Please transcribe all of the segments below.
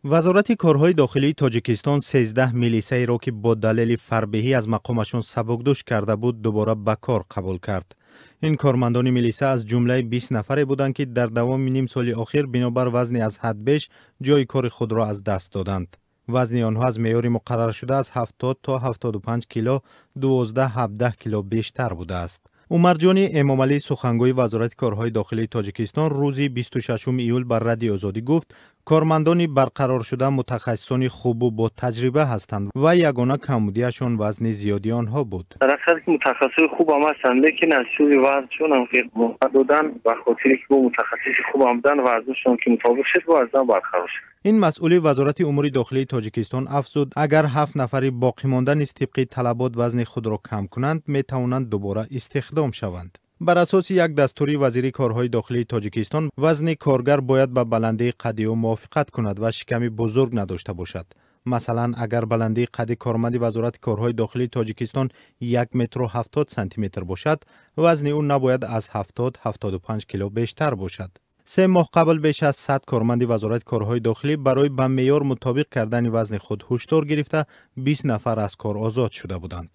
Вазорати корҳои дохилии Тоҷикистон 13 милисаеро, ки бо далели фарбеҳӣ аз мақомашон сабукдӯш карда буд, дубора ба кор қабул кард. Ин кормандони милиса аз ҷумлаи 20 нафаре буданд, ки дар давоми ним соли охир бинобар вазни аз ҳад беш ҷойи кори худро аз даст доданд. Вазни онҳо аз меъёри муқарраршуда аз 70 то 75 кило 12-17 кило бештар будааст. Умарҷони Эмомалӣ, сухангӯи Вазорати корҳои дохилии Тоҷикистон, рӯзи 26 июл ба Радиои Озодӣ гуфт, кормандони барқароршуда мутахассисони хубу бо таҷриба ҳастанд ва ягона камбудиашон вазни зиёди онҳо буд. Дар ҳақиқат ки мутахассисои хубам ҳастанд, лекин аз ҳисоби вазншон ҳам ки муҳлат додан, ба хотире ки бо мутахассиси хубам будан, вазншон ки мутобиқ шуд, бо аз нав барқарор шуд. Ин масъули Вазорати умури дохилии Тоҷикистон афзуд, агар 7 нафари боқимонда низ тибқи талабот вазни худро кам кунанд, метавонанд дубора истихдом шаванд. Бар асоси як дастури вазири корҳои дохилии Тоҷикистон, вазни коргар бояд ба баландии қадди ӯ мувофиқат кунад ва шиками бузург надошта бошад. Масалан, агар баландии қадди корманди Вазорати корҳои дохилии Тоҷикистон як метру 70 сантиметр бошад, вазни ӯ набояд аз 70-75 кило бештар бошад. 3 моҳ қабл беш аз 100 корманди Вазорати корҳои дохилӣ барои ба меъёр мутобиқ кардани вазни худ ҳушдор гирифта, 20 нафар аз кор озод шуда буданд.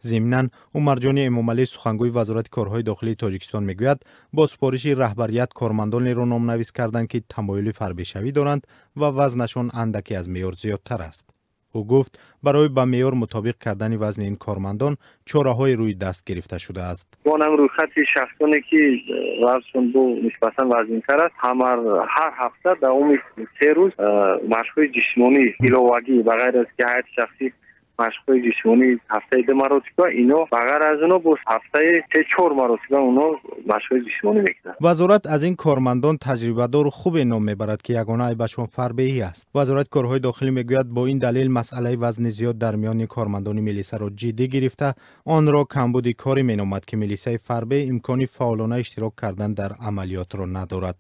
Зимнан, Умарҷони Эмомалӣ, сухангӯи Вазорати корҳои дохилии Тоҷикистон, мегӯяд, бо супориши раҳбарият кормандонеро номнавис карданд, ки тамоюли фарбешавӣ доранд ва вазнашон андаке аз меъёр зиёдтар аст. Ӯ гуфт, барои ба меъёр мутобиқ кардани вазни ин кормандон чораҳои рӯи даст гирифта шудааст. Бо ҳам рӯйхати шахсоне, ки вазншон бо нисбатан вазнинтар аст, ҳар ҳафта давоми 3 рӯз машқҳои ҷисмонӣ иловагӣ, ба ғайр аз ки ҳайати шахсӣ машқҳои ҷисмонӣ ҳафтаи 2 маротиба, ино ба ғайр аз оно боз ҳафтаи 3-4 маротиба оно машқҳои ҷисмонӣ мекунанд. Вазорат аз ин кормандон таҷрибадору хубе ном мебарад, ки ягона айбашон фарбеҳӣ аст. Вазорати корҳои дохилӣ мегӯяд, бо ин далел масъалаи вазни зиёд дар миёни кормандони милисаро ҷиддӣ гирифта, онро камбуди корӣ меномад, ки милисаи фарбеҳ имкони фаъолона иштирок кардан дар амалиётро надорад.